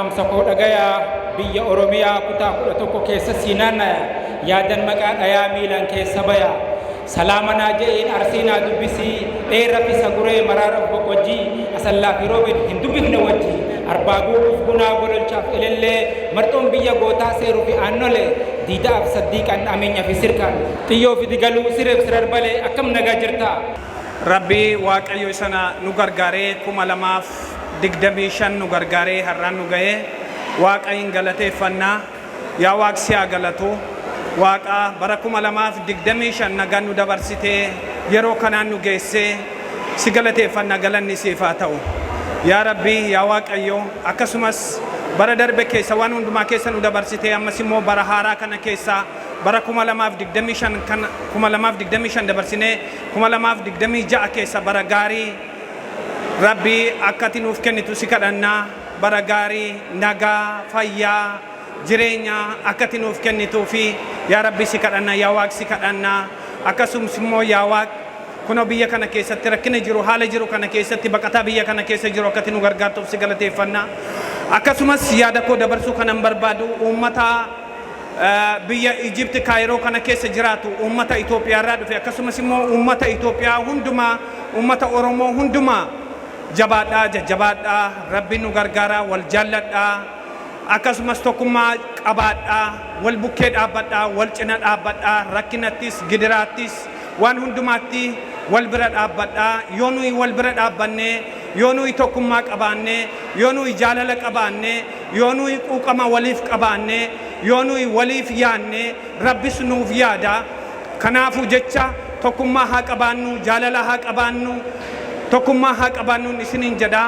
Dhaamsa koo dhagayaa biyya Oromiyaa kutaa 11 keessa sii naannaya yaadan maqaa dhayaa miilaan keessa baya salaama naa je'iin Arsii naa dubbisii dheerra fi saguree maraaraf boqojjii Asallaa fi Roobet hin dubbifne wajjii Arbaa guuguuf gunaa gololchaaf elellee marxoon biyya gootaa seeru fi aannole diida'af saddiiqan ameenya fi sirkaan xiyyoo fi digaluu sireef sirarbalee akkam nagaa jirtaa Rabbi Waaqayyo isa nu gargaaree 2025 nu gargaaree har'aan nu ga'ee Waaqa hin galateeffanna. Yaa Waaq si haa galatu. Waaqa bara 2025 nagaan nu dabarsitee yeroo kanaan nu geessee si galateeffanna galanni siif haa ta'u. Yaa Rabbi yaa Waaqayyo akkasumas bara darbe keessa waan hundumaa keessa nu dabarsitee ammas immoo bara haaraa kana keessa bara 2025 kan 2025 dabarsinee 2026 keessa bara gaarii Rabbi akka ati nuuf kennitu si kadhanna. Bara gaarii, nagaa, fayyaa, jireenya akka ati nuuf kennituufi yaa Rabbi si kadhanna, yaa Waaq si kadhanna. Akkasumas immoo yaa Waaq kunoo biyya kana keessatti rakkina jiru, haala jiru kana keessatti baqataa biyya kana keessa jiru akka ati nu gargaartuuf si galateeffanna. Akkasumas yaada koo dabarsuu kanan barbaadu uummata biyya Ijipti Kaayiroo kana keessa jiraatu uummata Itoophiyaa irraa dhufe akkasumas immoo uummata Itoophiyaa hundumaa uummata Oromoo hundumaa jabaadhaa jajjabaadhaa Rabbi nu gargaaraa wal jaalladhaa akkasumas tokkummaa qabaadhaa wal bukkee dhaabbadhaa wal cina dhaabbadhaa rakkinattis gidiraattis waan hundumaatti wal bira dhaabbadhaa yoo nuyi wal bira dhaabbannee yoo nuyi tokkummaa qabaannee yoo nuyi jaalala qabaannee yoo nuyi quuqama waliif qabaanne, yoo nuyi waliif yaanne, Rabbis nuuf yaada. Kanaafuu jecha tokkummaa haa qabaannu, jaalala haa qabaannu, tokkummaa haa qabaannuun isiniin jedha.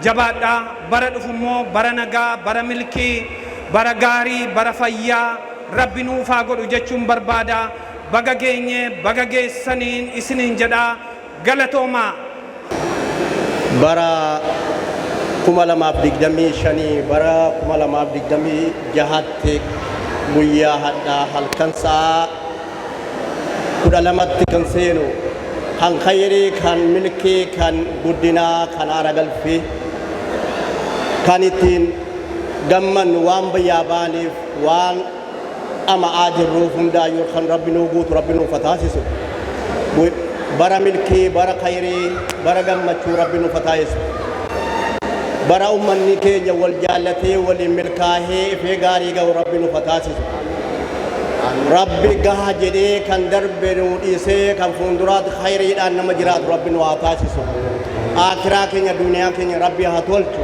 Jabaadhaa. Bara dhufu immoo bara nagaa, bara milkii, bara gaarii, bara fayyaa Rabbi nuuf haa godhu jechuun barbaada. Baga geenye, baga geessaniin isiniin jedha. Galatoomaa! Bara 2025 bara 2026tti guyyaa hadhaa halkan sa'aa 12tti kan seenu kan khayrii kan milkii kan guddinaa kan aara galfii kan ittiin gammannu waan biyyaa baaniif waan dhama'aa jirruuf hundaayyuu kan Rabbi nuu guutu Rabbi nuuf haa taasisu. Bara milkii, bara khayrii, bara gammachuu Rabbi nuuf haa taasisu. Bara ummanni keenya wal jaallatee waliin milkaahee ifee gaarii gahu Rabbi nuuf haa taasisu. Rabbi gaha jedhee kan darbe nuu dhiisee kan fuulduraatti khayriidhaan nama jiraatu Rabbi nu haa taasisu. Aakiraa keenya duniyaa keenya Rabbi haa tolchu.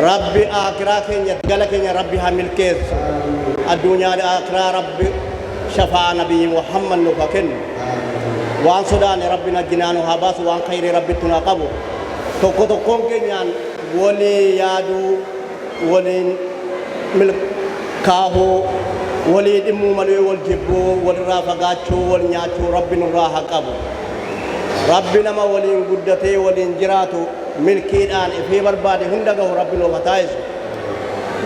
Rabbi aakiraa keenya gala keenya Rabbi haa milkeessu. Addunyaa aakiraa Rabbi shafaa nabiyyi Muhammad nuuf haa kennu. Waan sodaane Rabbi najjinaa nu haa baasu waan khayrii Rabbitti nu haa qabu. Tokko tokkoon keenyaan walii yaaduu waliin milkaahuu walii dhimmuu malee wal jibbuu walirraa fagaachuu wal nyaachuu Rabbi nurraa haa qabu. Rabbi nama waliin guddatee waliin jiraatu milkiidhaan ifii barbaade hunda gahu Rabbi nuuf haa taasisu.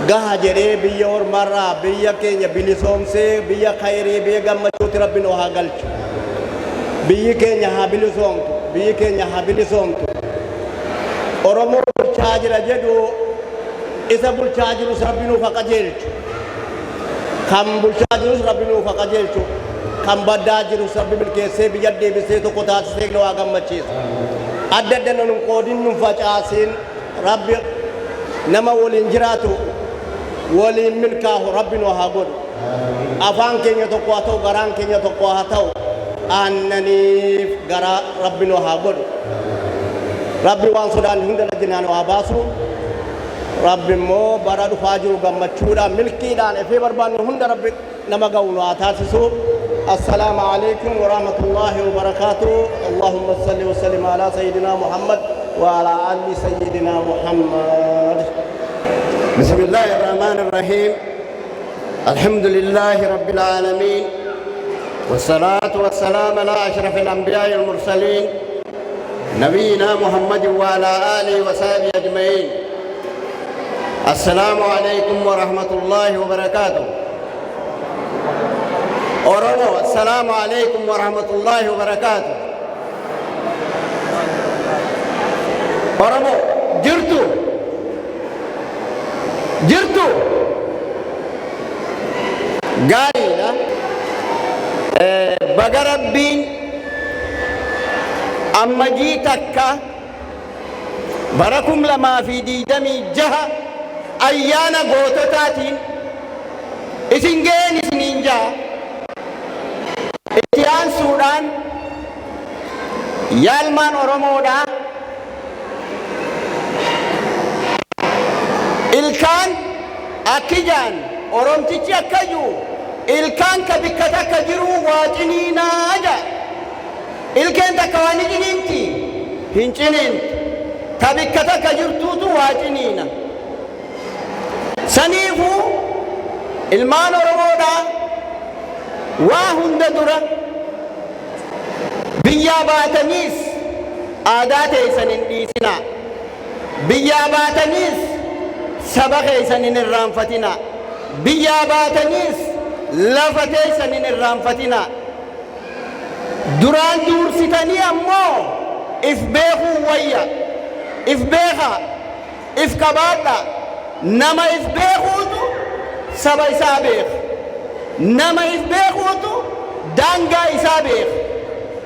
Gaha jedhee biyya ormaarraa biyya keenya bilisoomsee biyya khayrii biyya gammachuutti Rabbi nu haa galchu. Biyyi keenya haa bilisoomtu. Biyyi keenya haa bilisoomtu. Oromoo bulchaa jira jedhu isa bulchaa jirus Rabbi nuuf haa qajeelchu. Kan bulchaa jirus Rabbi nuuf haa qajeelchu. Kan baddaa jirus Rabbi milkeessee biyya deebisee tokko taasisee nu haa gammachiisu. Adda adda nu hin qoodin nu hin facaasin Rabbi nama waliin jiraatu waliin milkaahu Rabbi nu haa godhu. Afaan keenya tokko haa ta'u garaan keenya tokko haa ta'u aannaniif garaa Rabbi nu haa godhu. Rabbi waan sodaanne hunda lajjinaa nu haa baasu. Rabbi immoo bara dhufaa jiru gammachuudhaan milkiidhaan efee barbaanne hunda Rabbi nama ga'u nu haa taasisu. Assalaamu alaikum wa rahmatullahi wa barakaatuh. Allahumma salli wa sallim ala sayyidina Muhammad wa ala ali sayyidina Muhammad. بسم الله الرحمن الرحيم الحمد لله رب العالمين والصلاة والسلام على أشرف الأنبياء المرسلين نبينا محمد وعلى آله وصحبه أجمعين السلام عليكم ورحمة الله وبركاته أورونو السلام عليكم ورحمة الله وبركاته أورونو جرتو Jirtu gaariidha. Baga Rabbiin Ammajii 1 bara 2026 ayyaana goototaatiin isin ga'een isiniin ja'a. Itti aansuudhaan yaalmaan Oromoodhaa ilkaan akki jaan Oromtichi akka jiru ilkaan ka bikka takka jiruu waa ciniinaa ja'a. Ilkeen takka waa ni ciniintii? Hin ciniintu. Ta bikka takka jirtuutu waa ciniina. Saniifuu ilmaan Oromoodhaa waa hunda dura biyyaa baataniis aadaa teessan hin dhiisinaa. Biyyaa baataniis saba keessan hin irraanfatinaa. Biyyaa baataniis lafa teessan hin irraanfatinaa. Duraan duursitanii ammoo if beekuu wayya. If beekaa. If qabaadhaa. Nama if beekuutu saba isaa beeka. Nama if beekuutu daangaa isaa beeka.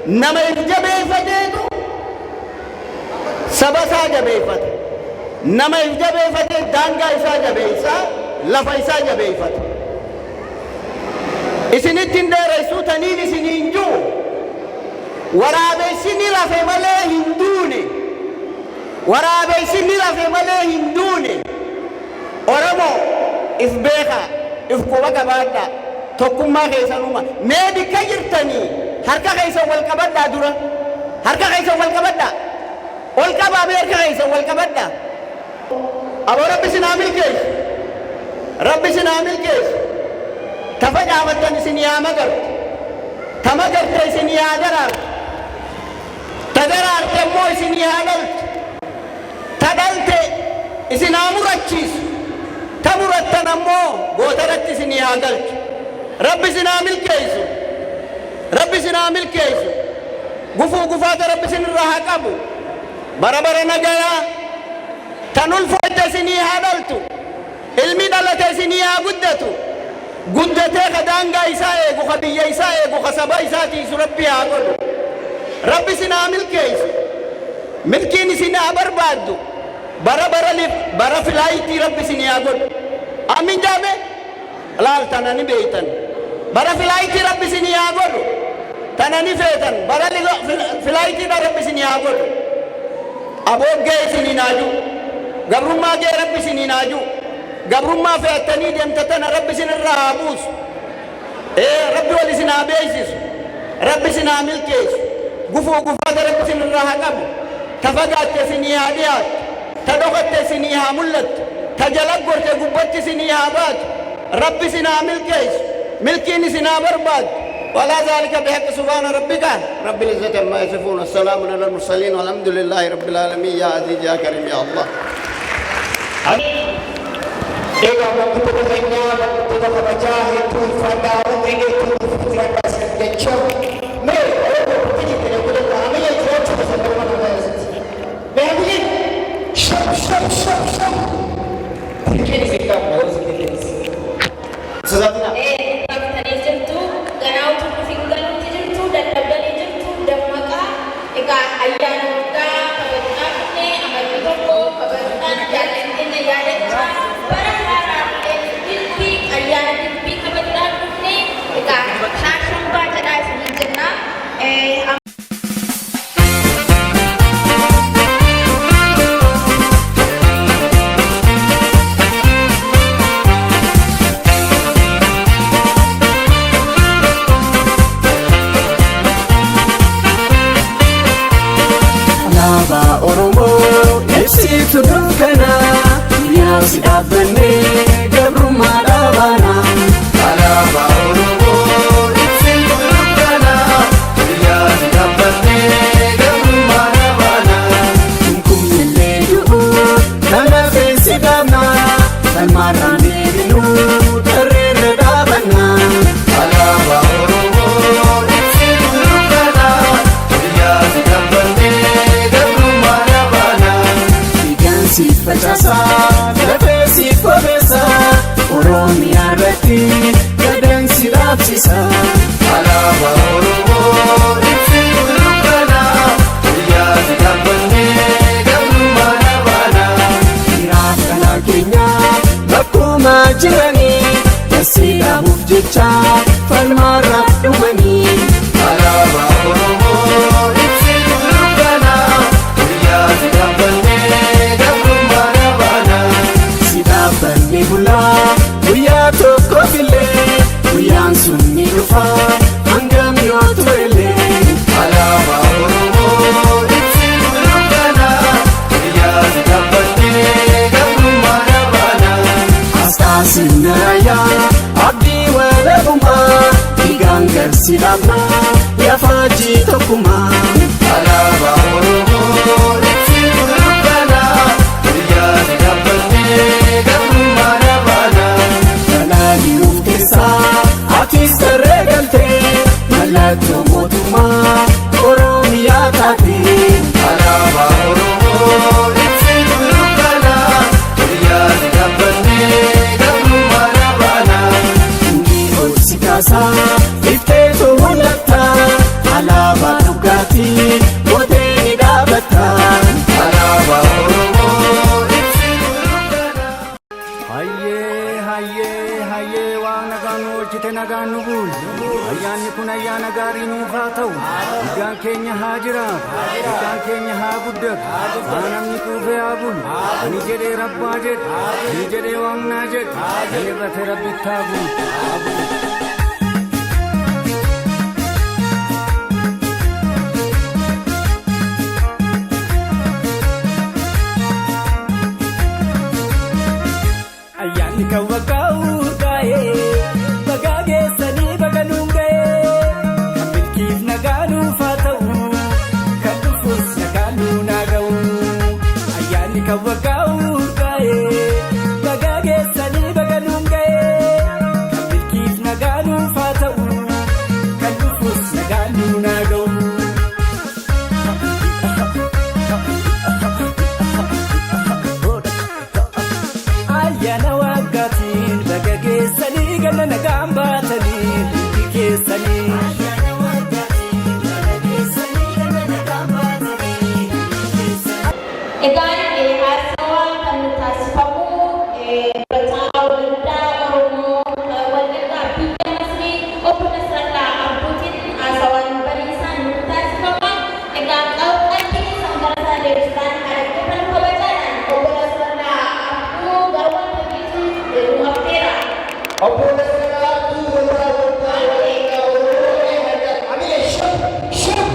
Nama if jabeeffateetu saba isaa jabeeffata. Nama if jabeeffatee daangaa isaa jabeessa, lafa isaa jabeeffata. Isinitti hin dheeressuu, taniin isiniin ji'u waraabessi ni rafe malee hin duune. Waraabessi ni rafe malee hin duune. Oromoo if beekaa, if quba qabaadhaa, tokkummaa keessan uuma. Mee bikka jirtanii harka keessan wal qabadhaa dura. Harka keessan wal qabadhaa. Ol qabaa, mee harka keessan wal qabadhaa. Aboo, Rabbi isin haa milkeessu. Rabbi isin haa milkeessu. Ta facaafattan isin yaa magartu. Ta magarte isin yaa daraartu. Ta daraarte immoo isin haa dhaltu. Ta dhalte isin haa murachiisu. Ta murattan ammoo gootaratti isin haa galchu. Rabbi isin haa milkeessu. Rabbi isin haa milkeessu. Gufuu gufaata Rabbi isin irraa haa qabu. Bara bara nagayaa. Tan ulfooyte isinii haa dhaltu. Ilmi dhalate isinii haa guddatu. Guddatee ka daangaa isaa eegu, ka biyya isaa eegu, ka saba isaa tiisu Rabbi haa godhu. Rabbi isin haa milkeessu. Milkiin isin haa barbaaddu. Bara bara bara filaayitii Rabbi isin haa godhu. Amin jaame. Laal, tana ni beeytan. Bara filaayitii Rabbi isin haa godhu. Tana ni feetan. Bara filaayitiidha Rabbi isin haa godhu. Abooggee isin hin haaju. Gabrummaa gee Rabbi isin hin haaju. Gabrummaa fe'attanii deemta tana Rabbi isin irraa haa buusu. Ee, Rabbi wal isin haa beeysisu. Rabbi isin haa milkeessu. Gufuu gufaata Rabbi isin irraa haa qabu. Ta fagaatte isinii haa dhiyaattu. Ta dhokatte isinii haa mul'attu. Ta jala gorte gubbatti isinii haa baatu. Rabbi isin haa milkeessu. Milkiin isin haa barbaaddu. ولا ذلك بحق سبحان ربك رب العزة عما يصفون، السلام على المرسلين، والحمد لله رب العالمين. يا عزيز يا كريم يا الله. Egaa maanguddoota keenyaa, maanguddoota kabajaa hedduu ulfaadhaa, umrii dheertuu nuuf jiraadhaa isin jecha. Mee Oromoo bakka jirtan godhadhaa, ammayyaa jiraachuu keessan nama kana keessatti. Mee ammayyaa shap shap shap shap. Tirkiin isin qabna yoo isin kennis. Sodaatina. Baftanii jirtu, ganaa utuu dhufin galuutti jirtu, dadhabdanii jirtu, dammaqaa. Egaa ayyaana guddaa kabajuudhaaf dhufne, Amajjii 1 kabajuudhaan jaallan keenya yaadachaa, bara haaraa dilbii, ayyaana dilbii kabajuudhaaf dhufne. Egaa shaashombaa jedhaa isiniin jenna. Alaabaa Oromoo ibsitu dukkanaa, guyyaa si dhaabbannee gabrummaa dhaabaana. Alaabaa Oromoo ibsitu dukkanaa, guyyaa si dhaabbannee gabrummaa dhaabaana. Kumkumillee du'u kana feesi dhaabna, falmaarraan deebinuu tarreerra dhaabanna. Alaabaa Oromoo ibsitu dukkanaa, guyyaa si dhaabbannee gabrummaa dhaabaana. Dhiigaan siif facaasaa, lafee siif qobeessa. Falmaa jiranii dasii dhaabuuf jecha falmaarraaf dhumanii. Alaabaa Oromoo ibsituu dukkanaa, guyyaa si dhaabbannee gabrummaa dhabaanaa. Si dhaabbanne bulaa guyyaa tokkoof illee, guyyaan sun ni dhufa hangam yoo turellee. Alaabaa Oromoo ibsituu dukkanaa, guyyaa si dhaabbannee gabrummaa dhabaanaa. Asxaa sirna raayyaa abdii walabummaa, dhiigaan garsi dhaabnaa yafaajii tokkummaa. Alaabaa Oromoo ibsituu dukkanaa, guyyaa si dhaabbannee gabrummaa dhabaanaa. Balali'uuf keessaa atis tarree galtee, mallattoo mootummaa Oromiyaa taate. Alaabaa Oromoo ibsituu dukkanaa, guyyaa si dhaabbannee gabrummaa dhabaanaa. Inni ol si kaasaa ifteetu mul'atta, alaabaa dhugaatii gootee ni dhaabatta. Alaabaa Oromoo ibsituu dukkanaa. Hayyee, hayyee, hayyee, waan nagaan nu oolchite nagaan nu buli. Ayyaanni kun ayyaana gaarii nuuf haa ta'u. Guddaan keenya haa jiraatu. Guddaan keenya haa guddatu. Haa namni quufee haa bulu. Ani jedhee rabbaa jedhe. Ani jedhee waaqnaa jedhe. Ani irratti rabbitti haa bulu. Ayyaanni kan waggaa urgaa'ee, bagaa geessanii baga nuun ga'ee, kan milkiif nagaa nuuf haa ta'u, kan dhufuus nagaa nuun haa ga'u. Ayyaanni kan waggaa urgaa'ee, bagaa geessanii baga nuun ga'ee, kan milkiif nagaa nuuf haa ta'u, kan dhufuus nagaa nuun haa ga'u. Ayyaana waggaatiin baga geessanii, ganna nagaan baatanii hundi keessanii. Egaan haasawaa kan nu taasifamu barataa waldaa Oromoo Wallaggaa biyya Masrii Obbo Nasrallaa Abduutiin haasawaan bariisaan nu taasifama. Egaa qalbii keessan gara isaa deebisuudhaan haadha kabajaadhaan Obbo Nasrallaa Abduu gara waltajjiitti nu affeera. Obbo Nasrallaa Abduu, waldaa Wallaggaa Oromoo. Amilee shab shab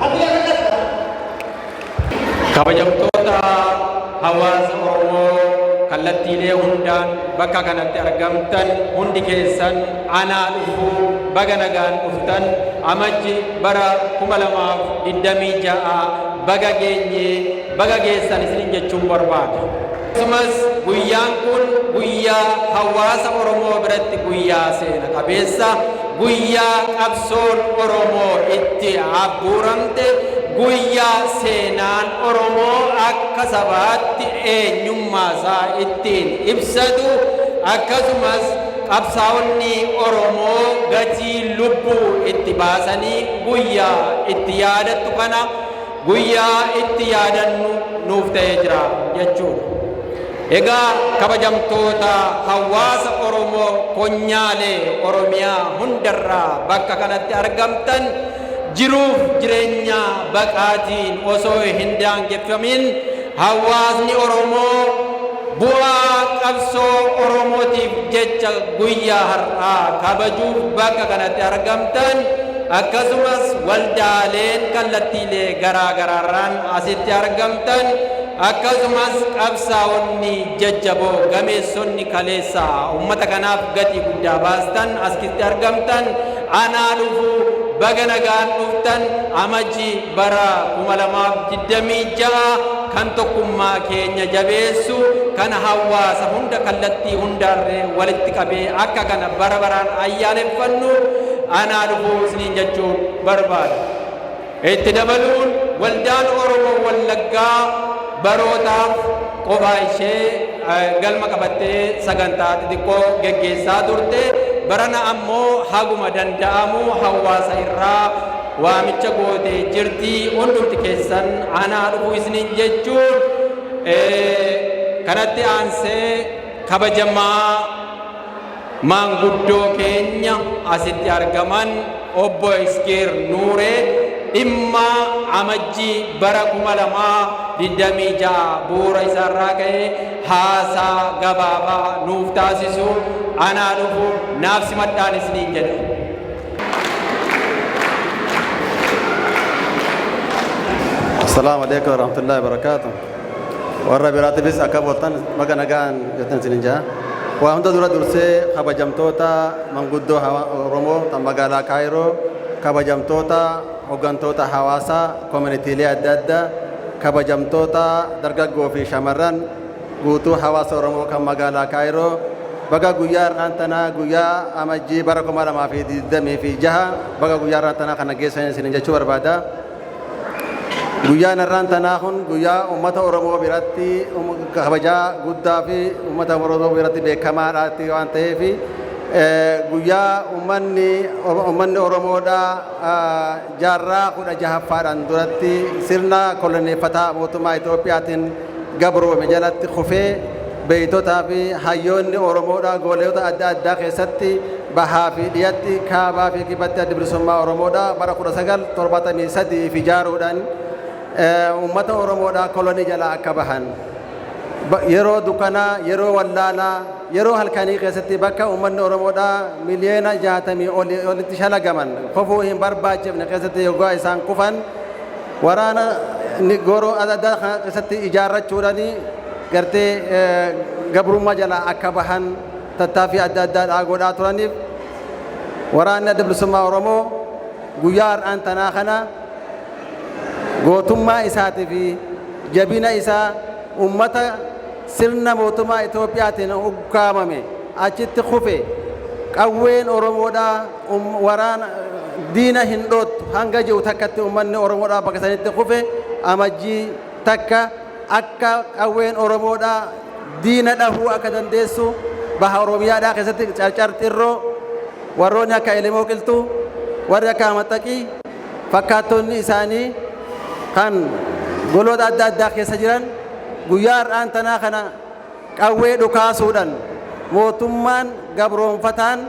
amilee kakadha. Kabajamtoota hawaasa Oromoo kallattiilee hundaan bakka kanatti argamtan hundi keessan, anaa dhufuu, baga nagaan dhuftan. Amajji bara 2026 baga geenyee, baga geessan isinin jechuun barbaada. Akkasumas guyyaan kun guyyaa hawaasa Oromoo biratti guyyaa seena qabeessa, guyyaa qabsoon Oromoo itti abbuuramte, guyyaa seenaan Oromoo akka sabaatti eenyummaasaa ittiin ibsatu, akkasumas qabsaa'onni Oromoo gatii lubbuu itti baasanii guyyaa itti yaadattu kana guyyaa itti yaadannu nuuf ta'ee jira jechuudha. Egaa kabajamtoota hawaasa Oromoo konyaalee Oromiyaa hundarraa bakka kanatti argamtan, jiruuf jireenya baqaatiin osoo hin daangeffamin hawaasni Oromoo bu'aa qabsoo Oromootiif jecha guyyaa har'aa kabajuuf bakka kanatti argamtan, akkasumas waldaaleen kallattiilee garaa garaarraan asitti argamtan, akkasumas qabsaa'onni jajjaboo gameessonni kaleessa ummata kanaaf gatii guddaa baastan asitti argamtan, anaa dhufuu, baga nagaan dhuftan. Amajji bara 2026 kan tokkummaa keenya jabeessu, kan hawaasa hunda kallattii hundaarree walitti qabee akka kana bara baraan ayyaaneffannu anaa dhufuu isiniin jechuun barbaada. Itti dabaluun waldaan Oromoo Wallaggaa barootaaf qofaa ishee galma qabattee sagantaa xixiqqoo geggeessaa turte. Barana ammoo haguma danda'amu hawaasa irraa waamicha gootee jirti. Hundumti keessan anaa dhufuu isiniin jechuun kanatti aansee Kabajamaa maanguddoo keenya asitti argaman, obbo Iskeer Nuuree, dhimma Amajjii bara 2026 bu'uura isaarraa ka'ee haasaa gabaabaa nuuf taasisu. Anaa dhufu, naaf simadhaan isiniin jedha. السلام عليكم ورحمة الله وبركاته. Warra biraatiifis akka booltan baga nagaan jettan isin jaa. Waa hunda dura dursee, kabajamtoota manguddoo Oromoo tan magaalaa Kaayiroo, kabajamtoota hooggantoota hawaasaa koominiitiilee adda addaa, kabajamtoota dargaggoo fi shamarran guutuu hawaasa Oromoo kan magaalaa Kaayiroo, baga guyyaa har'aan tanaa, guyyaa Amajjii bara 2026, baga guyyaa har'aan tanaa kana geessan isin jechuu barbaada. Guyyaan har'aan tanaa kun guyyaa uummata Oromoo biratti kabajaa guddaa fi uummata Oromoo biratti beekamaadhaatti waan ta'eef, guyyaa uummanni Oromoodhaa jaarraa 16ffaadhaan duratti sirna koloneeffataa mootummaa Itoophiyaatiin gabroome jalatti kufee, beeytotaa fi hayyoonni Oromoodhaa goleota adda addaa keessatti, bahaa fi dhiyatti, kaabaa fi kibbatti, Adda Bilisummaa Oromoodhaa bara 1973 fi ijaaruudhaan uummata Oromoodhaa kolonii jalaa akka bahan, yeroo dukkanaa, yeroo wallaalaa, yeroo halkanii keessatti, bakka uummanni Oromoodhaa miliyoona 60 olitti shalagaman kufuu hin barbaachifne keessatti yoggaa isaan kufan, waraana goroo adda addaa kana keessatti ijaarrachuudhaan gartee gabrummaa jalaa akka bahan tattaaffii adda addaa godhaa turaniif, waraanni Adda Bilisummaa Oromoo guyyaa har'aan tanaa kana gootummaa isaatii fi jabina isaa ummata sirna mootummaa Itoophiyaatiin ukkaamame achitti kufe, qawween Oromoodhaa waraana diina hin dhoottu hanga jiru takkatti ummanni Oromoodhaa bakka sanitti kufe, Amajjii 1 akka qawween Oromoodhaa diina dhahuu akka dandeessu, baha Oromiyaadhaa keessatti Carcar Xirroo, warroonni akka Elemoo Qilxuu, warri akka Amaxaqii, fakkaattonni isaanii kan goloota adda addaa keessa jiran, guyyaa har'aan tanaa kana qawwee dhukaasuudhaan mootummaan gabroonfataan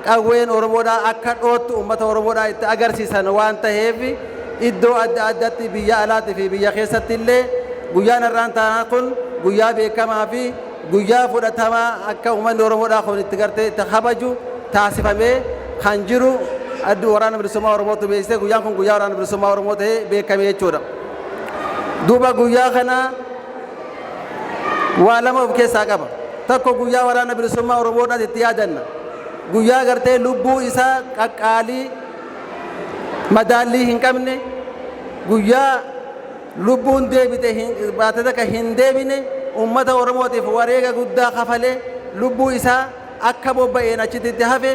qawween Oromoodhaa akka dhoottu uummata Oromoodhaa itti agarsiisan waan ta'eef, iddoo adda addaatti, biyya alaatii fi biyya keessatti illee, guyyaan har'aan tanaa kun guyyaa beekamaa fi guyyaa fudhatamaa akka uummanni Oromoodhaa kun itti gartee itti kabaju taasifamee kan jiru, addi Waraana Bilisummaa Oromootu beeksise. Guyyaan kun guyyaa Waraana Bilisummaa Oromoo ta'ee beekame jechuudha. Duuba guyyaa kana waa lama of keessaa qaba. Tokko, guyyaa Waraana Bilisummaa Oromoodhaas itti yaadanna. Guyyaa gartee lubbuu isaa qaqqaalii madaallii hin qabne, guyyaa lubbuun deebite baate takka hin deebine, uummata Oromootiif wareega guddaa kafalee lubbuu isaa akka bobba'een achitti itti hafe,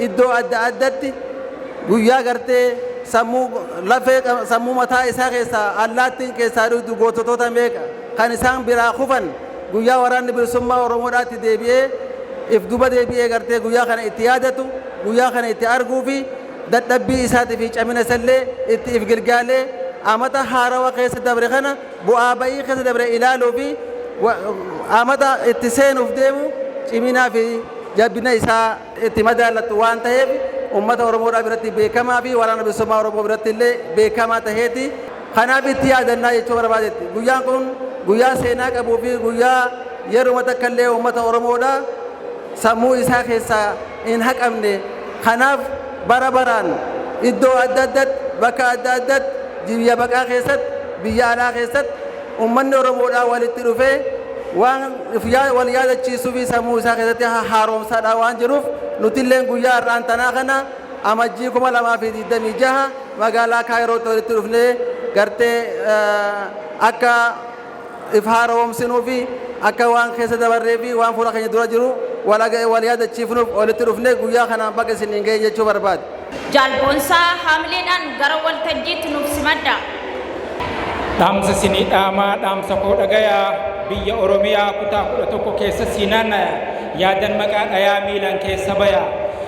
iddoo adda addatti guyyaa gartee sammuu lafee sammuu mataa isaa keessaa allaattiin keessaa dhugdu gootota meeqa kan isaan biraa kufan, guyyaa Waraanni Bilisummaa Oromoodhaatti deebi'ee if duba deebi'ee gartee guyyaa kana itti yaadatu, guyyaa kana itti arguu fi dadhabbii isaatii fi camina isallee itti if gilgaalee, amata haarawa keessa dabre kana, bu'aa ba'ii keessa dabre ilaaluu fi amata itti seenuuf deemu ciminaa fi jabina isaa itti madaallattu waan ta'eef, uummata Oromoodhaa biratti beekamaa fi Waraana Bilisummaa Oromoo biratti illee beekamaa taheeti. Kanaaf itti yaadannaa jechuu barbaadetti. Guyyaan kun guyyaa seenaa qabuu fi guyyaa yeruma takka illee uummata Oromoodhaa sammuu isaa keessaa hin haqamne. Kanaaf bara baraan iddoo adda addaatti, bakka adda addaatti, biyya baqaa keessatti, biyya alaa keessatti uummanni Oromoodhaa walitti dhufee waan wal yaadachiisuu fi sammuu isaa keessatti haaromsaadhaa waan jiruuf, nutilleen guyyaa har'aan tanaa kana Amajjii 2026 magaalaa Kaayirootti walitti dhufnee gartee akka if haaromsinuu fi akka waan keessa dabarree fi waan fuula keenya dura jiru wal yaadachiifnuuf walitti dhufnee, guyyaa kanaan baga isiniin ga'e jechuu barbaade. Jaalboonsaa haamileedhaan gara waltajjiitti nuuf simadha. Dhaamsa isinii dhaamaa, dhaamsa koo dhagayaa, biyya Oromiyaa kutaa 11 keessa sii naannaya, yaadan maqaa dhayaa miilan keessa baya.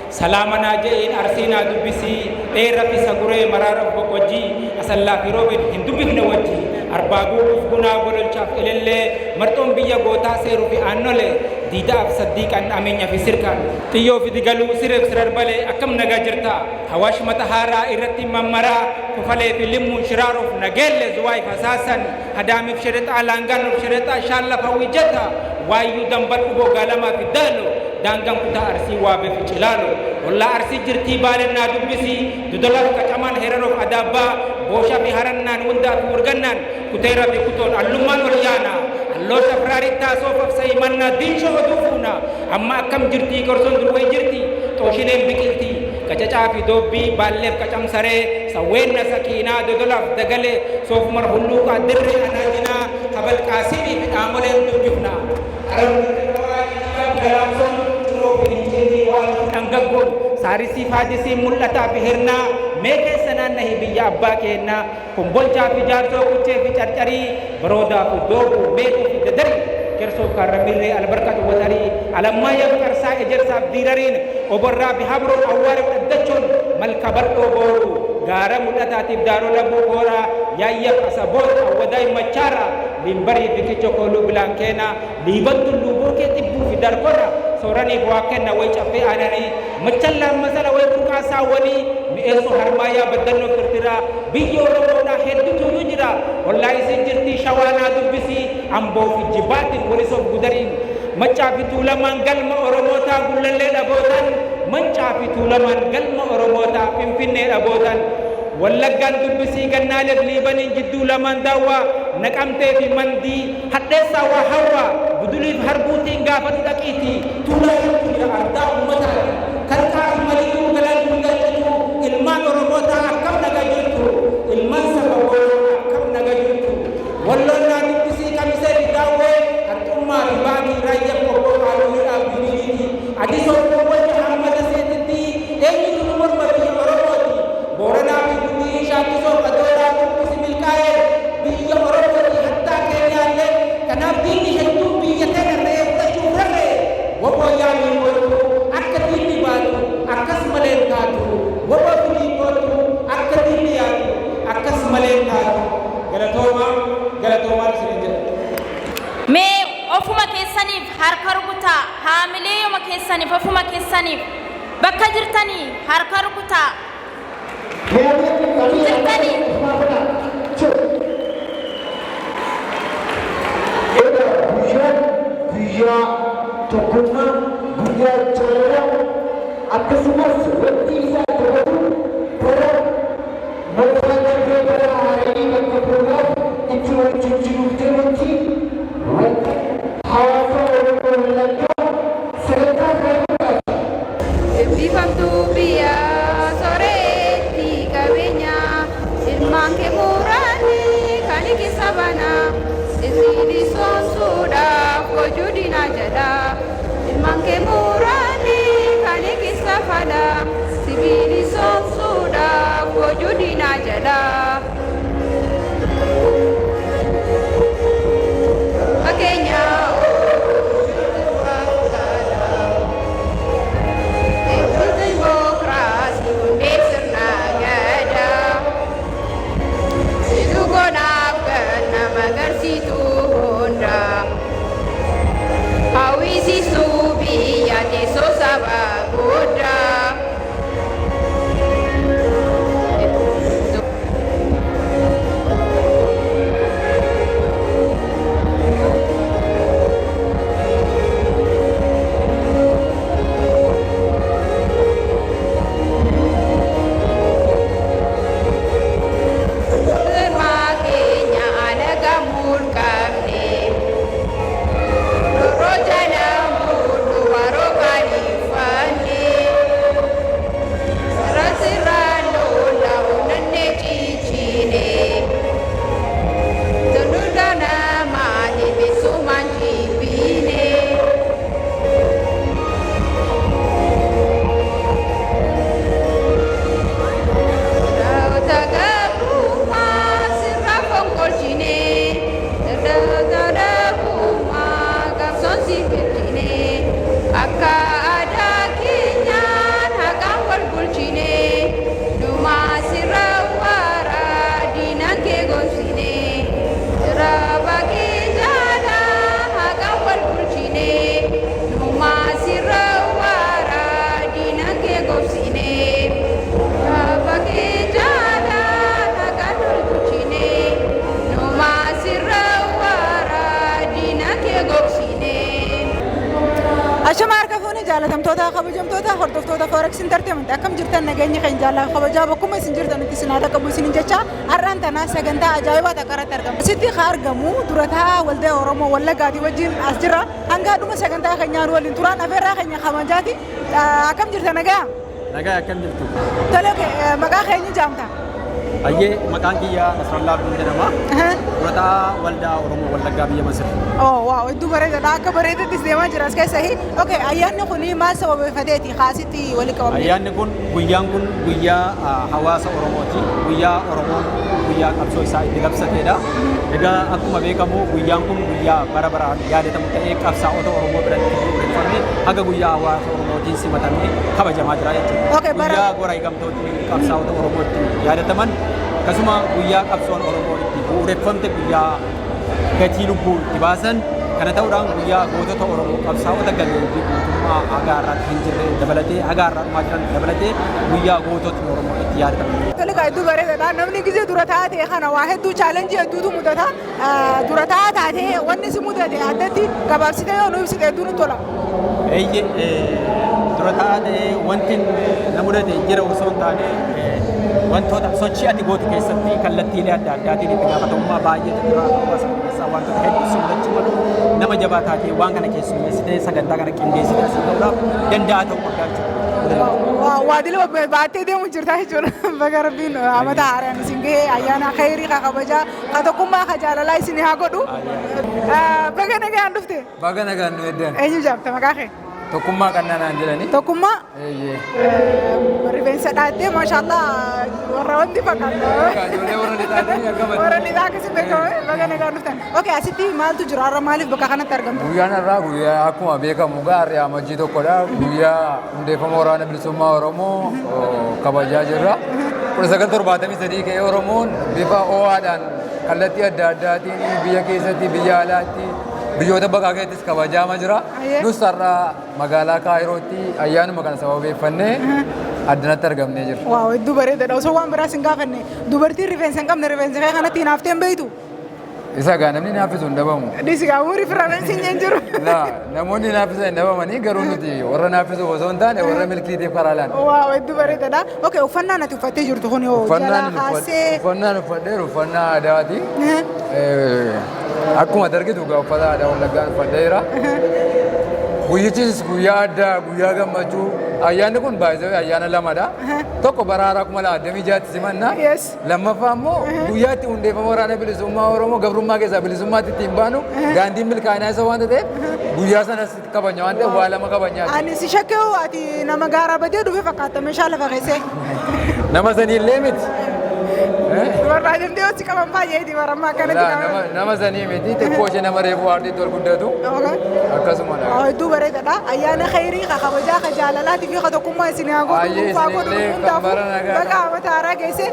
Salaama naa je'iin, Arsii naa dubbisii, dheerra fi saguree maraara of boqojjii, Asallaa fi Roobeen hin dubbifne wajji. Arbaa guutuuf gunaa gololchaaf elellee marxoon biyya gootaa seeruu fi aannolee diidaaf saddiiqan ameenya fi sirkaan xiyyoo fi digaluu sireef sirarbalee akkam nagaa jirta hawaash mata haaraa irratti mammaraa kofalee fi limmuun shiraaruuf nageelle zuwaay fasaasan hadaamiif shirexaa laangaanoof shirexaa shaallafa wijjata waayyuu dambal dhuboo gaalamaa fi daalo daangaan kutaa Arsii Waabee fi Cilaalo ollaa Arsii jirtii baalennaa dubbisii dudalaaf qacamaan heraroof adaabbaa booshaa fi harannaan hundaa fi wurgannaan kuteera fi kutoon allummaan ol yaana alloo shafraarittaa soofaf sayimannaa diinshoo oduu fuuna amma akkam jirtii korsoon durwee jirti xooshineen biqiltii qacacaa fi doobbii baalleef qacamsaree sawweenna sakiinaa dodolaaf dagalee soofumar hulluuqaa dirree anaajinaa habalqaasimii fi dhaamoleen dubbifna galaamsoon ciroo fi hinceetii waan dhangaggoon saarisii faadisii mul'ataa fi hirnaa mee keessa naannahi biyya abbaa keennaa kombolchaa fi jaarsoo quchee fi carcarii baroodaa fi doobuu meetuu fi dadarii kersoof kaarramirree albarkatu watarii alammaayyaaf qarsaa ejersaaf diirariin oborraa fi habroon awwaarif dhaddachoon malka bal'oo booruu gaara mul'ataatiif daaroo labuu booraa yaayyaaf asaboot awwadaay machaara limbarii fi kicho kooluu bilaankeenaa liiban tulluu bookee xibbuu fi darkona sooraniif waa kenna way caffee aananii machallaan masala way burqaa saawwanii mi'eessoo harmaayaa baddannoo firtiraa biyya Oromoodhaa hedduutu jira ollaa isin jirtii shawaanaa dubbisii amboo fi jibaatiin walisoof gudariin Maccaa fi Tuulamaan galma Oromootaa Gullallee dhabootan Maccaa fi Tuulamaan galma Oromootaa Finfinnee dhabootan Wallaggaan dubbisii gannaaleef Liibaniin jidduu lamaan daawwaa Naqamtee fi Mandii hadheessaa waa hawwaa Buduliif harbuutiin gaafadhu dhaqiitii tuulaa hedduu jira ardaa ummataati Kalqaa fi Maliyyuu galaan duudaa cituu ilmaan Oromootaa akkam naga jirtu ilmaan saba Booraa akkam naga jirtu Walloon naa dubbisii Kamisee fi Daawwee Harxummaa fi Baagii Raayyaa Qobboo Qaaluu Hidhaa fi Biliiliiti Adisoo Kombolcha hamma Daseetitti eenyutu nu morma biyya Oromooti Booranaa fi Gujii Shaakkisoo Qadoolaa dubbisi milkaa'ee biyya Oromooti hattaa Keeniyaallee kanaaf diinni hedduun biyya teena re'ee fudhachuuf rarra'e waboo yaamii kootu akka diinni baatu akkas malee hin taatu waboo fidii kootu akka diinni yaatu akkas malee hin taatu galatoomaa galatoomaan isiniin jedha. Mee ofuma keessaniif harka rukutaa, haamileeyuma keessaniif ofuma keessaniif bakka jirtanii harka rukutaa. Jirtanii. Egaa guyyaan guyyaa tokkummaa, guyyaa jaalalaa akkasumas wanti isaa kabaju bara moofaa darbee bara haarayii bakka bu'uudhaaf itti wal jijjiiruuf deemutti wanta hawaasa Oromoo Wallaggaa sagantaa kaayyoodhaaf Eebbifamtuu biyya sooretti qabeenya ilmaan kee muraanni kan keessa bana isin soomsuudhaaf hojii diinaa jedha ilmaan kee muraanni kan keessa fala sibiili soomsuudhaaf hojii diinaa jedha. Fakkeenya Dimokiraasii hundee sirna gadaa. Situ gonaaf kan nama agarsiitu hunda. Hawwisiistuu biyya teessoo. Jaalatamtoota, kabajamtoota, hordoftoota Forex Entertainment, akkam jirtan? Nageenya keenya jaalala kabajaa bakkuma isin jirtanitti isin haa dhaqqabu isinin jecha. Har'aan tana sagantaa ajaa'ibaa takka irratti argama. Asitti kan argamu durataa waldaa Oromoo Wallaggaati wajjin as jira. Hanga dhuma sagantaa keenyaan waliin turaan afeerraa keenya kabajaati. Akkam jirta, nagaa? Nagaa, akkam jirtu? Tole, maqaa keenya jaamta? Baay'ee, maqaan kiyya Nasrallaa Abduun jedhama. Durataa waldaa Oromoo Wallaggaa biyya Masir. Oh wow, hedduu bareedaadha. Akka bareedattis deemaa jira as keessa. Okay, ayyaanni kun maal sababeeffateeti kaasitti walitti qabamne? Ayyaanni kun, guyyaan kun guyyaa hawaasa Oromooti. Guyyaa Oromoon guyyaa qabsoo isaa itti labsateedha. Egaa akkuma beekamu guyyaan kun guyyaa bara baraan yaadatamu ta'ee qabsaa'ota Oromoo biratti bu'uureffamee haga guyyaa hawaasa Oromootiin simatamee kabajamaa jira jechuudha. Guyyaa wareegamtootni qabsaa'ota Oromootti yaadataman, akkasuma guyyaa qabsoon Oromoo itti bu'uureffamte, guyyaa gatii lubbuu itti baasan kana ta'uudhaan guyyaa gootota Oromoo qabsaa'ota gameeyyii guutummaa haga har'aatti hin jirre dabalatee, haga har'aa dhumaa jiran dabalatee, guyyaa goototni Oromoo itti yaadataman. Tole gaa, hedduu bareedaadha. Namni gizee dura taatee kana waa hedduu, challenge hedduutu mudata. Dura taatee wanni si mudate addatti gabaabsitee yoo nu ibsite hedduu nu tola. Eeyyee, dura taatee wanti na mudate jira osoo hin taane, wantoota sochii ati gootu keessatti kallattiilee adda addaatiin itti gaafatamummaa baay'eetu jira. Hawaasa keessaa wantoota hedduu si mudachuu malu. Nama jabaa taatee waan kana keessummeessitee, sagantaa kana qindeessitee asii ta'uudhaaf danda'a ta'uu qabdaa jechuudha. Waa dila baattee deemu jirta jechuudha. Baga Rabbiin amata haaraan isin gahee, ayyaana khayrii ka kabajaa, ka tokkummaa, ka jaalalaa isin haa godhu. Baga nagaan dhufte. Baga nagaan nu eddan. Eenyu jaamta, maqaa kee? Tokkummaa Qannaa jedhani. Tokkummaa? Eeyyee. Rifeensa dhaattee, maashaallah, warra wanti fakkaata. Ijoollee warra lixaatiin akkamati. Warra lixaa akkasii beekame. Baga nagaan dhuftan. Okay, asitti maaltu jira? Har'a maaliif bakka kanatti argamtu? Guyyaan har'aa guyyaa akkuma beekamu gaarri Amajjii 1dha. Guyyaa hundeeffama Waraana Bilisummaa Oromoo kabajaa jirra. 1973 ka'ee Oromoon bifa ho'aadhaan kallattii adda addaatiin biyya keessatti, biyya alaatti, biyyoota baqaa keessattis kabajaama jira. Nus har'a magaalaa Kaayirootti ayyaanuma kana sababeeffannee addanatti argamnee jirra. Wow, hedduu bareedaadha. Osoo waan biraas hin gaafanne, dubartiin rifeensa hin qabne rifeensa kee kanatti hinaaftee hin beektu? Isa gaa namni naaffisu hin dhabamu. Dhisi gaa, umurii firrafeensi hin jiru. Laa, namoonni naaffisan hin dhabamanii, garuu nuti warra naaffisuuf osoo hin taane warra milkiitiif karaa laanna. Wow, hedduu bareedaadha. Okay, uffannaan ati uffattee jirtu kun hoo jalaa kaasee? Uffannaan uffadheeru uffannaa aadaati. Akkuma argitu egaa uffata aadaa Wallaggaan uffadheera. Guyyichis guyyaa addaa, guyyaa gammachuu. Ayyaanni kun baay'ee ayyaana lamadha. Tokko bara haaraa 2026tti simanna. Lammaffaa immoo guyyaa itti hundeeffama Waraana Bilisummaa Oromoo, gabrummaa keessaa bilisummaatti ittiin baanu, daandiin milkaa'inaa isa waan ta'eef guyyaa sanas kabanya waan ta'eef waa lama kabanya. Ani si shakkee, ati nama gaaraa badee dhufe fakkaata meeshaa lafa keessee. Nama saniillee miti. Warra adeemtee yoo si qaban baay'eeti barammaa akkanatti. Laa, nama sanii miti, xiqqoo ishee nama reefu aartiitti ol guddatu akkasuma dha. Hedduu bareedaadha. Ayyaana khayrii, ka kabajaa, ka jaalalaatii fi ka tokkummaa isin haa godhu. Baay'ee Dhuunfaa godhu isinillee kan hundaafuu bara nagaa. Baga amata haaraa geesse.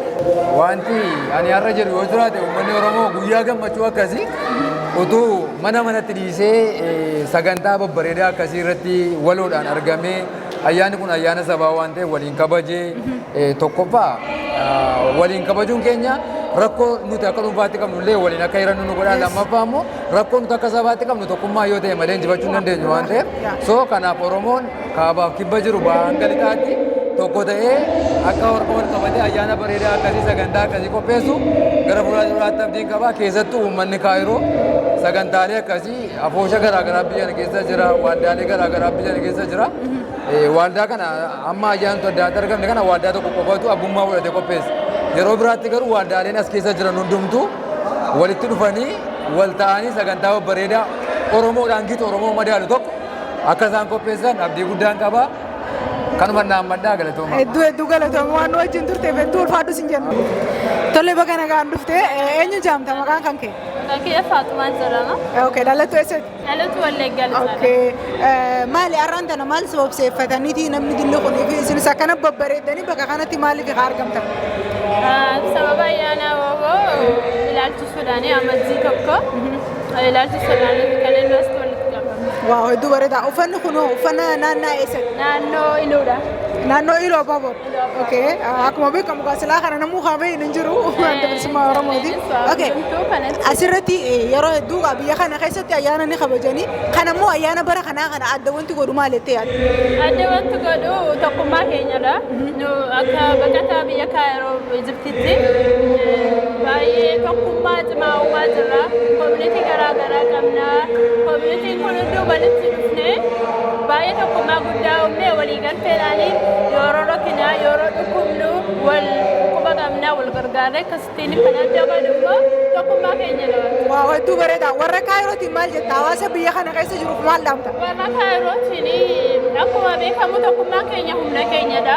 Wanti ani har'a jedhu yoo jiraate, uummanni Oromoo guyyaa gammachuu akkasii utuu mana manatti dhiisee sagantaa babbareedaa akkasii irratti waloodhaan argamee, ayyaanni kun ayyaana sabaa waan ta'eef waliin kabajee, tokkoffaa waliin kabajuun keenya rakkoo nuti akka dhuunfaatti qabnu illee waliin akka hirannu nu godha. Lammaffaa immoo rakkoo nuti akka sabaatti qabnu tokkummaa yoo ta'e malee injifachuu hin dandeenyu waan ta'eef, so kanaaf Oromoon kaabaaf kibba jiru, bahaa hanga lixaatti tokko ta'ee akka harka wal qabatee ayyaana bareedaa akkasii, sagantaa akkasii qopheessu gara fuulduraatti abdiin qaba. Keessattuu uummanni Kaayiroo sagantaalee akkasii, afoosha garaagaraa biyya kana keessa jira, waldaalee garaagaraa biyya kana keessa jira. Waldaa kana amma ayyaanota adda addaa argamne kana waldaa tokko qofatu abbummaa fudhatee qopheessa. Yeroo biraatti garuu waldaaleen as keessa jiran hundumtuu walitti dhufanii wal ta'anii sagantaa babbareedaa Oromoodhaan gitu, Oromoo madaalu tokko akka isaan qopheessan abdii guddaan qaba. Kanuma naammadhaa, galatooma. Hedduu hedduu galatooma, waan nu wajjin turteef hedduu ulfaadhu sin jenna. Tole, baga nagaan dhufte. Eenyu jaamta, maqaan kan kee? Maqaan kiyya Faaxumaan jedhama. Okay, dhalattu eessatti? Dhalatu Wallaggaa Lixaadha. Okay. Maali har'aan tana maal sababseeffataniiti namni dilli kunii fi isinis akkana babbareeddanii bakka kanatti maaliif haa argamtan? Sababa ayyaana WBO ilaalchisuudhaan, Amajjii 1 ilaalchisuudhaan kan inni asitti walitti qabame. Wow, hedduu bareeda. Uffanni kun uffannaa naannaa eessatti? Naannoo Iluudha. Naannoo Iluu Abbaa. Okay. Akkuma beekamu silaa kana namuu kaabee hin jiru Adda Bilisummaa Oromooti. Okay. Asirratti yeroo hedduu biyya kana keessatti ayyaana ni kabajanii. Kan ammoo ayyaana bara kanaa kana adda wanti godhu maal jettee yaadda? Adda wanti godhu tokkummaa keenyadha. Nu akka baqataa biyya Kaayiroo Ijiptitti baay'ee tokkummaa cimaa uumaa jirra. Koominitii garaa garaa qabna. Koominitiin kun hunduu walitti dhufnee baay'ee tokkummaa guddaa uumnee walii galteedhaanii yeroo rakkinaa yeroo dhukkubnu wal quba qabnaa wal gargaarree akkasittiin kan adda godhu immoo tokkummaa keenyadha. Waaw, hedduu bareeda. Warra Kaayirootiin maal jetta? Hawaasa biyya kana keessa jiruuf maal dhaamta? Warra Kaayirootiin akkuma beekamu tokkummaan keenya humna keenyadha.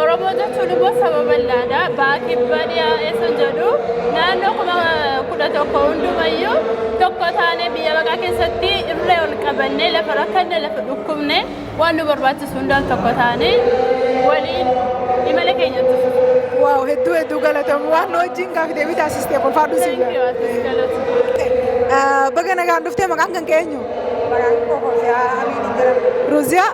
Oromoo jechuun immoo saba bal'aadha. Ba'a kibba dhiyaa eessa jedhu naannoo 11,000 hundumayyuu tokko taanee biyya baqaa keessatti irree ol qabannee lafa rakkanne lafa dhukkubne waan nu barbaachisu hundaan tokko taanee waliin imala keenyatti fufu. Waaw, hedduu hedduu galatamu. Waan nu wajjin gaafi deebii taasistee kolfaadhu si jira. Baga nagaan dhuftee, maqaan kan kee eenyu? Ruuziyaa?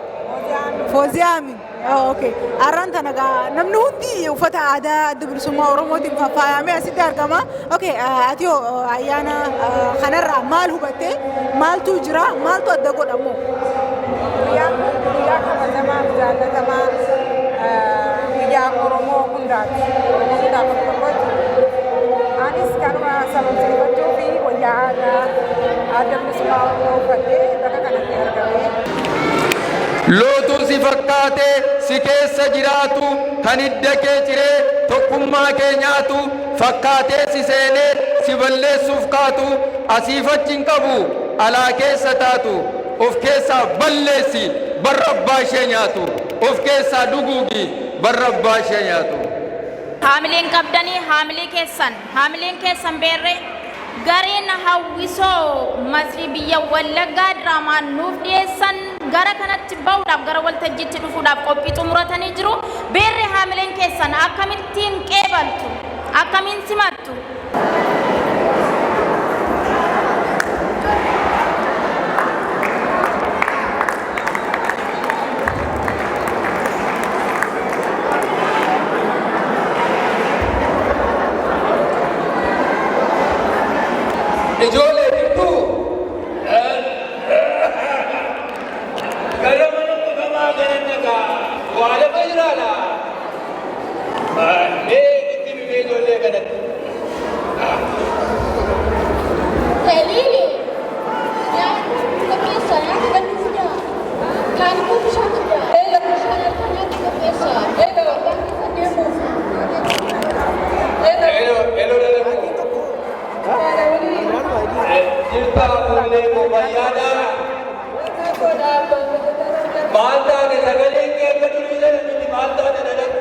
Fooziyaa Amin. Oh, okay. Har'aan tana gaa namni hundi uffata aadaa Adda Bilisummaa Oromootiin faayamee asitti argama. Okay, ati hoo ayyaana kanarraa maal hubattee? Maaltu jira? Maaltu adda godhamu? Guyyaan kun guyyaa kabajamaa fi jaallatamaa guyyaa Oromoo hundaati. Oromoo hundaaf tokkotti. Anis kanuma sababsiifachuu fi wayyaa aadaa Adda Bilisummaa Oromoo uffadhee bakka kanatti argame. Lootuu si fakkaatee si keessa jiraatu, kan hidda kee ciree tokkummaa kee nyaatu, fakkaatee si seenee si balleessuuf kaatu, asiif achi hin qabu alaa keessa taatu, of keessaa balleessi barra abbaa ishee nyaatu, of keessaa duguugi barra abbaa ishee nyaatu. Haamileen qabdanii haamilee keessan haamileen keessan beerree gareen hawwisoo Masrii biyya Wallaggaa diraamaan nuuf dhiyeessan gara kanatti bahuudhaaf gara waltajjiitti dhufuudhaaf qophii xumuratanii jiru. Beerree haamileen keessan akkamittiin qeebaltu? Akkamiin simattu? Ijoollee jirtu, gara mana qofamaa gara nagaa waa lafa jiraadha. Mee itti mimee ijoollee kanatti. Eliini nyaata qopheessa, nyaata kan fidaa. Kaan immoo bishaan fidaa. Bishaan harka nyaata qopheessa. Waldaa keessa deemuuf. Hello, hello, dalagu. Jirta fuullee koo, fayyaadha. Maal taate? Sagaleen kee akka durii sana miti, maal taate dalagu?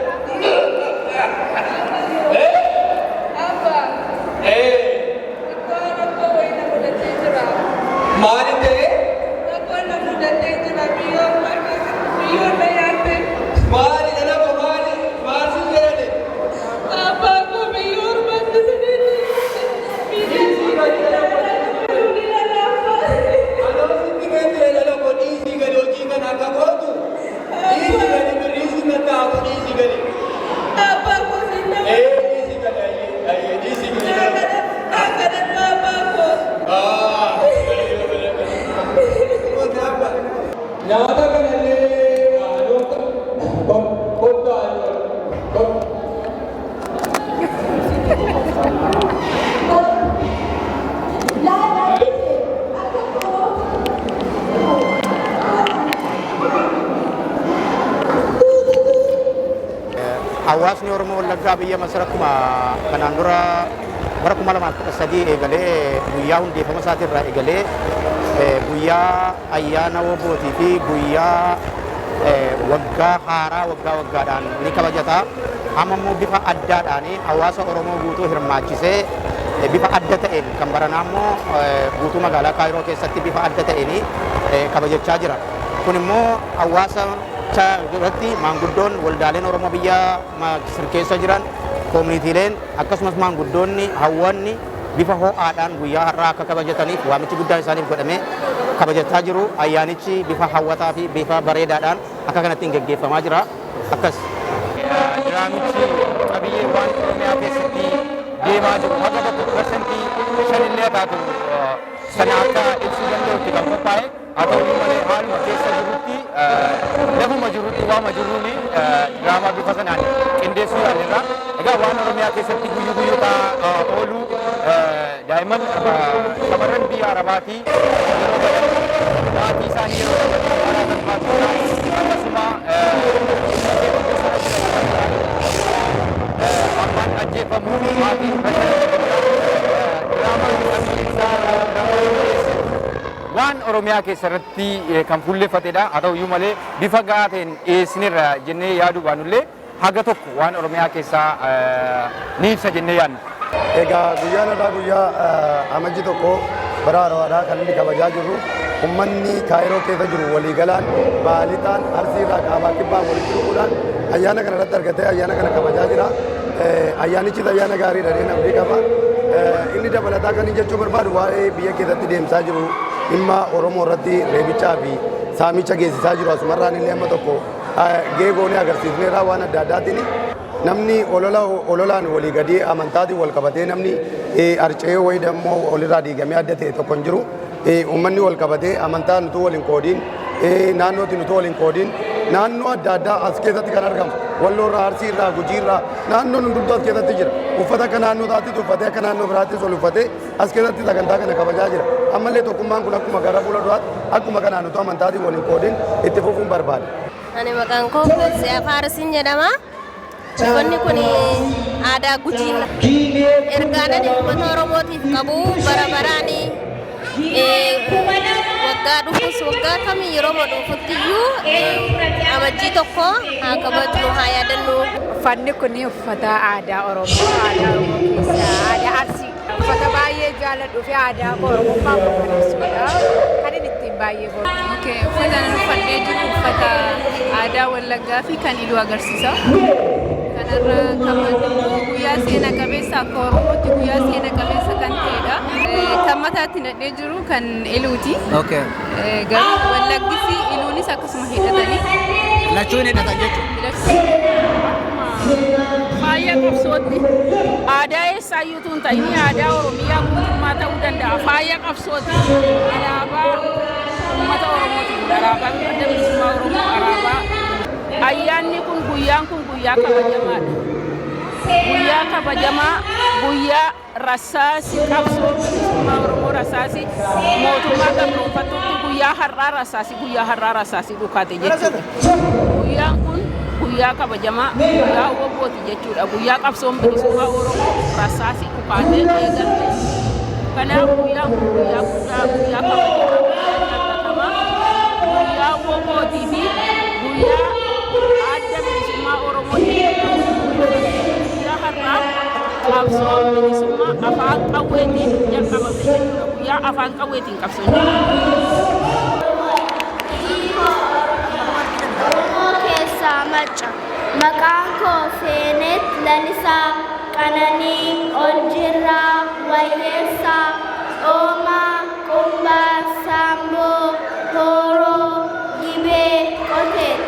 Eh? Maali ta'e? Maali dalagu, maali? Maal si jedhani? Dhiisii gadi dalagu. Anoo sitti meetire dalagu, dhiisii gadi, hojii kana akka gootu. Dhiisii gadi, birriisii mattaafu, dhiisii gadi. Ee, dhiisii gadi, ayyee ayyee, dhiisii gadi. Ah, nyaata kanallee kottaa kottaa. Hawaasni Oromoo Wallaggaa biyya Masir akkuma kanaan dura bara 2013 eegalee, guyyaa hundeeffama isaatirraa eegalee, guyyaa ayyaana Wobootii fi guyyaa waggaa haaraa waggaa waggaadhaan ni kabajata. Amma immoo bifa addaadhaan hawaasa Oromoo guutuu hirmaachisee, bifa adda ta'een kan baranaa immoo guutuu magaalaa Kaayiroo keessatti bifa adda ta'een kabajachaa jira. Kun immoo hawaasa irratti maanguddoon waldaaleen Oromoo biyya Masir keessa jiran, koominitiileen, akkasumas maanguddoonni hawwanni bifa ho'aadhaan guyyaa har'aa akka kabajataniif waamichi guddaan isaaniif godhamee kabajataa jiru. Ayyaanichi bifa hawwataa fi bifa bareedaadhaan Akka kanatti hin geggeeffamaa jira. Akkas. Diraamichi qabiyyee waan Oromiyaa keessatti deemaa jiru haga tokko 5% illee taatu sana akka ibsuu danda'utti kan qophaa'e. Haa ta'u malee, haaluma keessa jirutti, lafuma jirutti, waama jirruun diraamaa bifa sanaan qindeessuu yaalirra. Egaa waan Oromiyaa keessatti guyyuu guyyuu ta'aa oolu, daa'imman shamarran biyya Arabaatii yeroo badan, maatii isaanii yeroo badan karaa salphaatti, akkasuma abbaan ajjeefamu, maatiin diraamaan qabiyyeen isaa waan Oromiyaa keessa irratti kan fuulleeffatedha. Haa ta'uyyuu malee, bifa gahaa ta'een dhiyeessineerra jennee yaaduu baanullee, haga tokko waan Oromiyaa keessaa ni ibsa jennee yaadna. Egaa guyyaan har'aa guyyaa Amajji 1 bara haarawaadhaa kan inni kabajaa jirru. Uummanni Kaayiroo keessa jiru waliigalaan Baalixaan, Arsiirraa, kaabaa kibbaa walitti dhufuudhaan ayyaana kana irratti argatee ayyaana kana kabajaa jira. Ayyaanichis ayyaana gaariidha jedheen abdii qaba. Inni dabalataa kan inni jechuu barbaadu, waa'ee biyya keessatti deemsaa jiru, dhimma Oromoo irratti reebichaa fi saamicha geessisaa jiru, asumarraan illee amma tokko geegoonee agarsiisneerraa waan adda addaatiin. Namni olola ololaan walii gadii amantaatiin wal qabatee namni arcee wayii dammoo walirraa diigamee adda ta'e tokko hin jiru. Uummanni wal qabatee amantaan utuu wal hin qoodiin, naannootiin utuu wal hin qoodiin, naannoo adda addaa as keessatti kan argamu, Walloo irraa, Arsii irraa, Gujii irraa, naannoon hundumtuu as keessatti jira. Uffata akka naannoo isaattis uffatee, akka naannoo biraattis ol uffatee as keessatti sagantaa kana kabajaa jira. Ammallee tokkummaan kun akkuma gara fuula duraatti akkuma kanaan utuu amantaatiin wal hin qoodiin itti fufuun barbaada. Ani maqaan koo Foziyaa Faarisiin jedhama. Uffanni kun aadaa Gujiin. Ergaan ani uummata Oromootiif qabu, bara baraan waggaa dhufus, waggaa kamii yeroo dhufutti iyyuu Amajjii 1 haa kabajnu, haa yaadannu. Uffanni kun uffata aadaa Oromoo, aadaa Oromoo keessaa aadaa Arsii. Uffata baay'ee jaalladhuu fi aadaa koo, Oromummaa koo kan ibsudha. Kan inni ittiin baay'ee boonu. Okay, uffata ani uffadhee jiru uffata aadaa Wallaggaa fi kan Iluu agarsiisa. Kanarra kabajnu guyyaa seena qabeessa, akka Oromootti guyyaa seena qabeessa kan ta'edha. Kan mataatti hidhadhee jiru kan Iluuti. Garuu Wallaggi fi Iluunis akkasuma hidhatanii. Lachuun hidhatan jechuudha. Faaya qabsootti aadaa eessaayyuu tun ta'in, aadaa Oromiyaa guutummaa ta'uu danda'a. Faaya qabsooti, alaabaa uummata Oromooti. Alaabaan Adda Bilisummaa Oromoo alaabaa. Ayyaanni kun, guyyaan kun guyyaa kabajamaadha. Guyyaa kabajamaa, guyyaa rasaasi qabsoo bilisummaa Oromoo, rasaasi mootummaa gabroonfattuutti guyyaa har'aa rasaasi, guyyaa har'aa rasaasi dhukaate jechuudha. Guyyaan kun guyyaa kabajamaa, guyyaa WBOti jechuudha. Guyyaa qabsoon bilisummaa Oromoo rasaasi dhukaatee eegalte. Kanaaf guyyaan kun guyyaa guddaa, guyyaa kabajamaa, guyyaa jaallatamaa, guyyaa WBOtii fi guyyaa Adda Bilisummaa Oromoo jechuudha. Guyyaa har'aa qabsoon bilisummaa afaan qawweetiin jalqabame jechuudha. Guyyaa afaan qawweetiin qabsoon jalqabame. Oromoo keessaa Macca. Maqaan koo Seenet Lalisaa Qananii Oljirraa Wayyeessaa Oomaa Qumbaa Saamboo Hooroo Gibee Qoteet.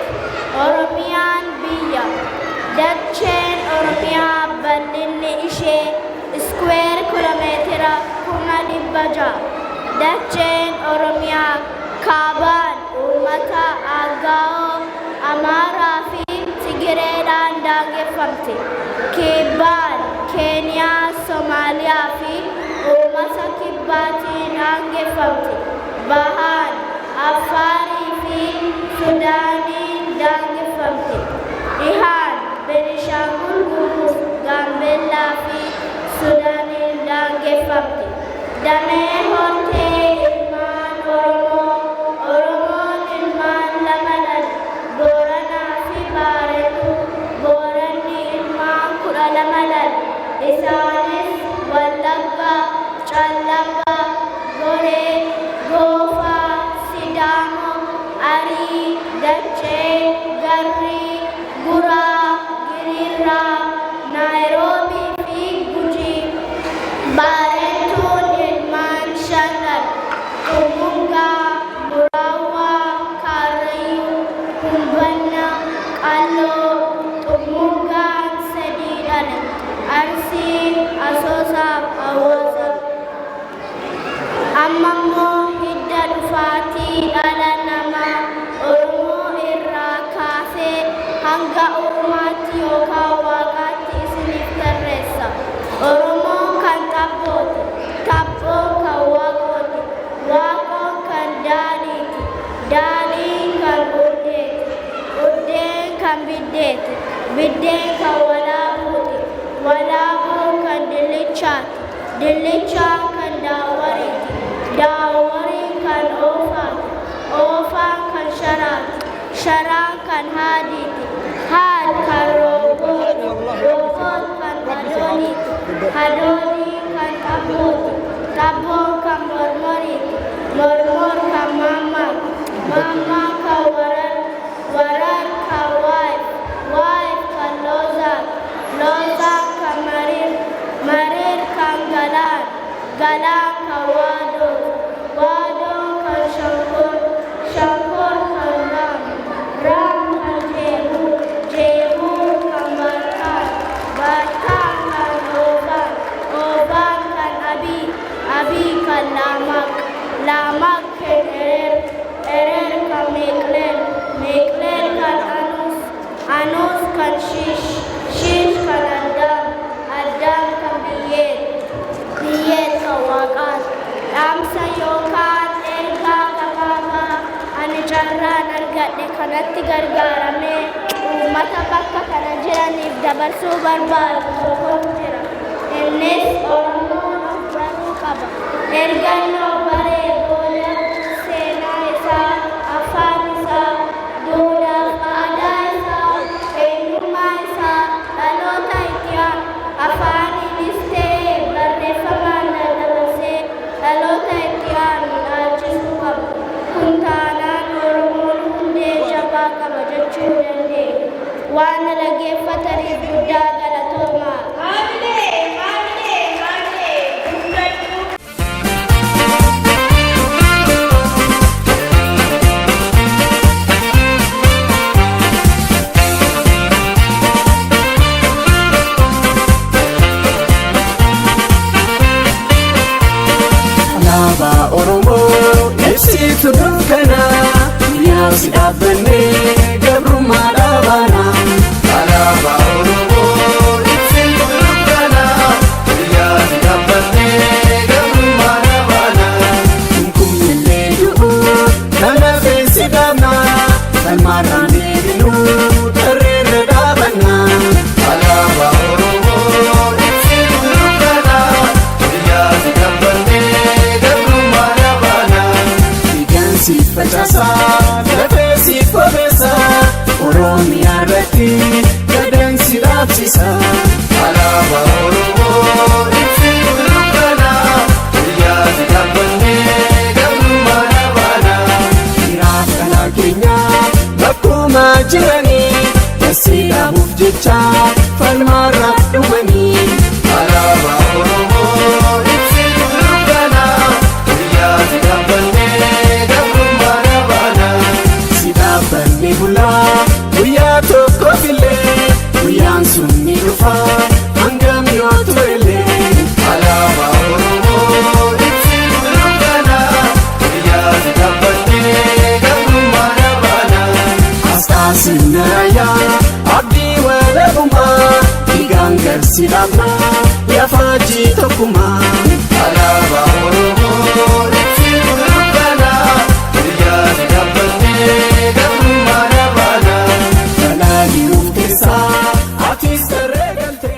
Oromiyaan biyya. Dacheen Oromiyaa bal'inni ishee iskuweer kiiloomeetira 600,000. Dacheen Oromiyaa kaabaan uummata Agaa'oo, Amaaraa fi Tigireedhaan daangeffamti. Kibbaan Keeniyaa, Somaaliyaa fi uummata Kibbaatiin daangeffamti. Bahaan Affaarii fi Sudaaniin daangeffamti. Dhihaan Benishaangul Gumuz, Gaambellaa fi Sudaaniin daangeffamti. Damee hortee ilmaan Oromoo. Oromoon ilmaan lama dhala. Booranaa fi Baarentuu. Booranni ilmaan 12 dhala. Isaanis Wallaggaa, Callaggaa, Goree, Goofaa, Sidaamoo, Arii, Dachee, Garrii, Guraa, Giriirraa, Naayiroobii fi Gujii. Baarentuun ilmaan shan dhala. Xumuggaa, Muraawwaa, Kaarrayyuu, Humbanaa. Amma immoo hidda dhufaatii dhala namaa Oromoo irraa kaasee hanga uumaatti yookaan waaqaatti isiniif tarreessa. Oromoon kan xabbooti, xabboon kan waaqooti, waaqoon kan daadhiiti, daadhiin kan urdeeti, urdeen kan biddeeti, biddeen kan walaabuuti, walaabuun kan dillichaati, dillichaan kan daawwariiti, daawwariin kan oofaati, oofaan kan sharaati, sharaan kan haadiiti, haad kan roobooti, rooboot kan hadooniiti, hadooniin kan xabbooti, xabboon kan mormoriiti, mormor kan maammaati, maammaa kan warar, warar kan waayif, waayif kan loozaati, loozaan kan mariir, mariir kan galaan, galaan kan waadooti, waadoon kan shankor, shankor kan raam, raam kan jeebuu, jeebuu kan barkaan, barkaan kan oobaan, oobaan kan abii, abii kan laamaq, laamaq kan erer, erer kan meeqleel, meeqleel kan anus, anus kan shiish, shiish kan addaam, addaam kan biyyeet, biyyeet kan waaqaat. Dhaamsa yookaan ergaa gabaabaa ani carraan argadhe kanatti gargaaramee uummata bakka kana jiraniif dabarsuu barbaadu tokkotu jira. Innis Oromoon of baruu qaba. Erga inni of baree booda seenaa isaa, afaan isaa, duudhaa fi aadaa isaa, eenyummaa isaa dhaloota itti aanu afaaniinis ta'e barreeffamaan dabarsee dhaloota itti aanu dhaalchisuu qaba. Kun taanaan Oromoon hundee jabaa qaba jechuu dandeenya. Waan na dhaggeeffataniif guddaa galatoomaa. Haamilee, haamilee, haamilee, guddadhu. Alaabaa Oromoo ibsitu dukkana guyyaa si dhaabbannee gabrummaa dhaabaana. Alaabaa Oromoo ibsitu dukkana guyyaa si dhaabbannee gabrummaa dhaabaana. Kumkumillee du'u kana feesi dhaabna falmaarraan deebinu tarreerra dhaabanna. Alaabaa Oromoo ibsitu dukkana guyyaa si dhaabbannee gabrummaa dhaabaana. Dhiigaan siif facaasa lafee siif bobeessa Oromiyaa irratti gadaan si dhaabsisa. Alaabaa Oromoo ibsitu dukkana guyyaa si dhaabbannee gabrummaa dhaabaana. Dhiiraaf dhalaa keenya bakkuma jiranii dasii dhaabuuf jecha falmaarraaf dhumanii. Alaabaa Oromoo ibsitu dukkana guyyaa si dhaabbannee gabrummaa dhaabaana. Si dhaabbanne bulaa guyyaa tokkoof illee guyyaan sun ni dhufa hangam yoo turellee. Alaabaa Oromoo ibsitu dukkana guyyaa si dhaabbannee gabrummaa dhaabaana. Asxaa sirna raayyaa abdii walabummaa dhiigaan garsi dhaabnaa yafaajii tokkummaa. Alaabaa Oromoo ibsitu dukkana guyyaa si dhaabbannee gabrummaa dhaabaana. Balaa jiruuf keessaa atis tarree galte.